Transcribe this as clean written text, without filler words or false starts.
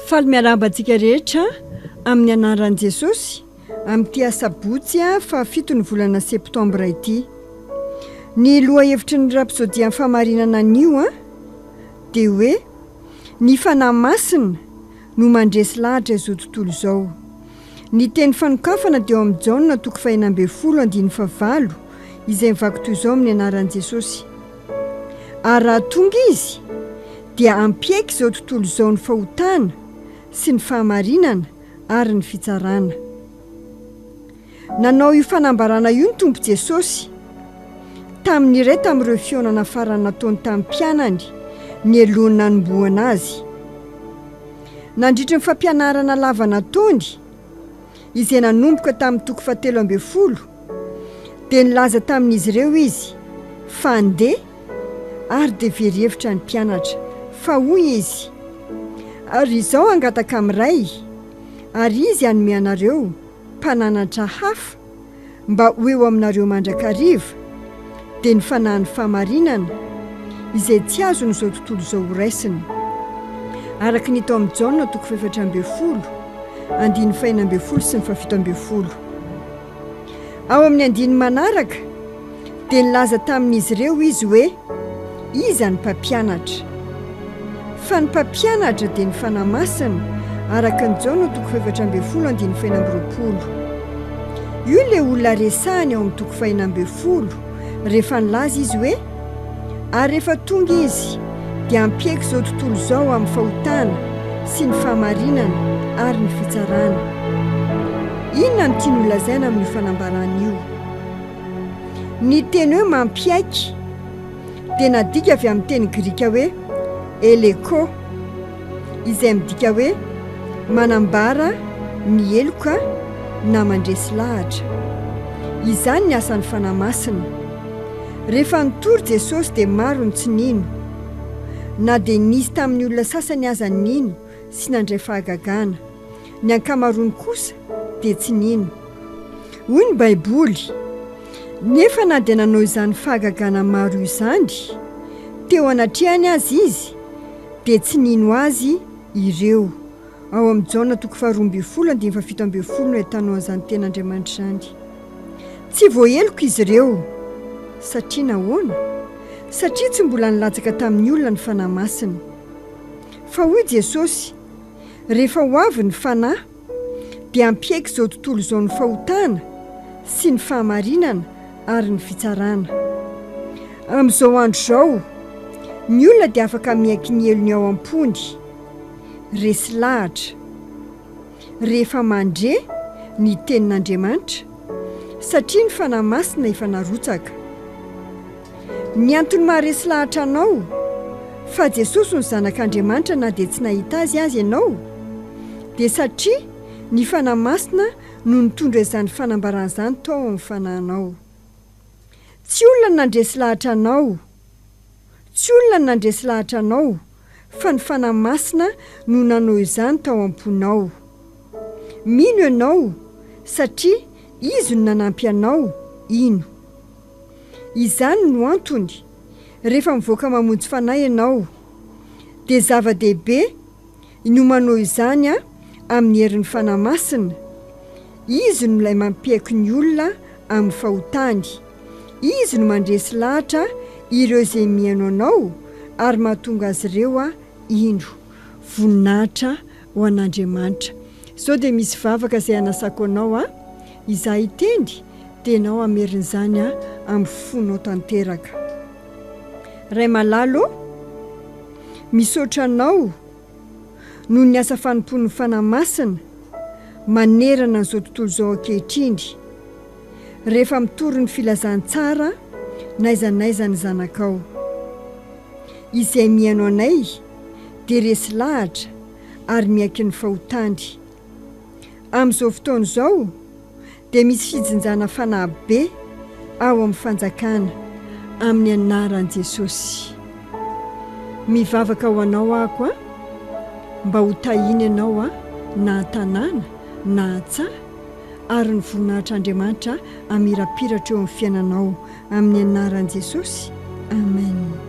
Faly miarahaba antsika rehetra amin'ny anaran'i Jesosy amin'ity asabotsy fahafiton'ny volana septambra ity. Ny lohahevitry ny Rapsodian'ny Fahamarinana anio dia hoe Ny Fanahy Masina no mandresy lahatra izao tontolo izao. Ny teny fanokafana dia ao amin'ny Jaona toko fahenina ambin'ny folo andininy fahavalo izay mivaky toy izao amin'ny anaran'i Jesosy, Ary raha tonga Izy, dia hampiaiky izao tontolo izao ny fahotana sy ny fahamarinana ary ny fitsarana. Nanao io fanambarana io ny Tompo Jesosy, tamin'ny iray tamin'ireo fihaonana farany nataony tamin'ny mpianany, nialohan'ny nanombohana azy. Nandritry ny fampianarana lava nataony, izay nanomboka tamin'ny toko fahatelo ambin'ny folo, dia nilaza tamin'izy ireo izy fa handeha, ary dia very hevitra ny mpianatra. Fa hoy izy, Ary izaho hangataka amin'ny Ray, ary Izy hanome anareo mpananatra hafa mba ho eo aminareo mandrakariva, dia ny Fanahin'ny fahamarinana, izay tsy azon'izao tontolo izao horaisina. Araka ny hita ao amin'ny Jaona toko fahefatra ambin'ny folo, andininy fahenina ambin'ny folo sy ny fahafito ambin'ny folo. Ao amin'ny andininy manaraka, dia nilaza tamin'izy ireo izy hoe iza ny mpampianatra. Fa ny mpampianatra dia ny Fanahy Masina, araka ny Jaona toko fahefatra ambin'ny folo andininy fahenina amby roapolo. Io ilay olona resahiny ao amin'ny toko fahenina ambin'ny folo rehefa nilaza izy hoe, Ary rehefa tonga izy, dia hampiaiky izao tontolo izao amin'ny fahotana sy ny fahamarinana ary ny fitsarana. Inona no tiany holazaina amin'io fanambarana io? Ny teny hoe mampiaiky dia nadika avy amin'ny teny grika hoe eleko, izay midika hoe manambara ny heloka na mandresy lahatra. Izany ny asan'ny Fanahy Masina. Rehefa nitory Jesosy dia maro ny tsy nino. Na dia nisy tamin'ny olona sasany aza nino sy nandray fahagagana. Ny ankamaroany kosa dia tsy nino. Hoy ny Baiboly, Nefa na dia nanao izany fahagagana maro izany teo anatrehany aza izy, dia tsy nino azy ireo. Ao amin'ny Jaona toko faharoa ambin'ny folo andininy fahafito ambin'ny folo no ahitanao an'izany tenin'Andriamanitra izany. Tsy voaheloka izy ireo. Satria nahoana? Satria tsy mbola nilatsaka tamin'ny olona ny Fanahy Masina. Fa hoy Jesosy, Rehefa ho avy ny Fanahy, dia hampiaiky izao tontolo izao ny fahotana sy ny fahamarinana ary ny fitsarana. Amin'izao andro izao, ny olona dia afaka miaiky ny helony ao am-pony, resy lahatra, rehefa mandre ny Tenin'Andriamanitra, satria ny Fanahy Masina efa narotsaka. Ny antony maharesy lahatra anao fa Jesosy no Zanak'Andriamanitra na dia tsy nahita Azy aza ianao dia satria ny Fanahy Masina no nitondra izany fanambarana izany tao amin'ny fanahinao. Tsy olona no nandresy lahatra anao, tsy olona no nandresy lahatra anao fa ny Fanahy Masina no nanao izany tao am-ponao. Mino ianao satria Izy no nanampy anao hino. Izany no antony, rehefa mivoaka mamonjy fanahy ianao, dia zava-dehibe no manao izany amin'ny herin'ny Fanahy Masina. Izy no ilay mampiaiky ny olona amin'ny fahotany. Izy no mandresy lahatra ireo izay mihaino anao ary mahatonga azy ireo hino. Voninahitra ho an'Andriamanitra. Izao dia misy vavaka izay hanasako anao a. Izaho hiteny dia ianao hamerina izany amin'ny fonao tanteraka. Ray malala ô, misaotra Anao noho ny asa fanompoan'ny Fanahy Masina manerana an'izao tontolo izao ankehitriny, rehefa mitory ny filazantsara n'aiza n'aiza ny zanakao. Izay mihaino anay dia resy lahatra ary miaiky ny fahotany. Amin'izao fotoana izao dia misy fijinjana fanahy be ao amin'ny fanjakana amin'ny anaran'i Jesosy. Mivavaka ho anao ahako a, mba ho tahiana ianao a, na an-tanàna na an-tsaha, ary ny voninahitr'Andriamanitra hamirapiratra eo amin'ny fiainanao amin'ny anaran'i Jesosy. Amen.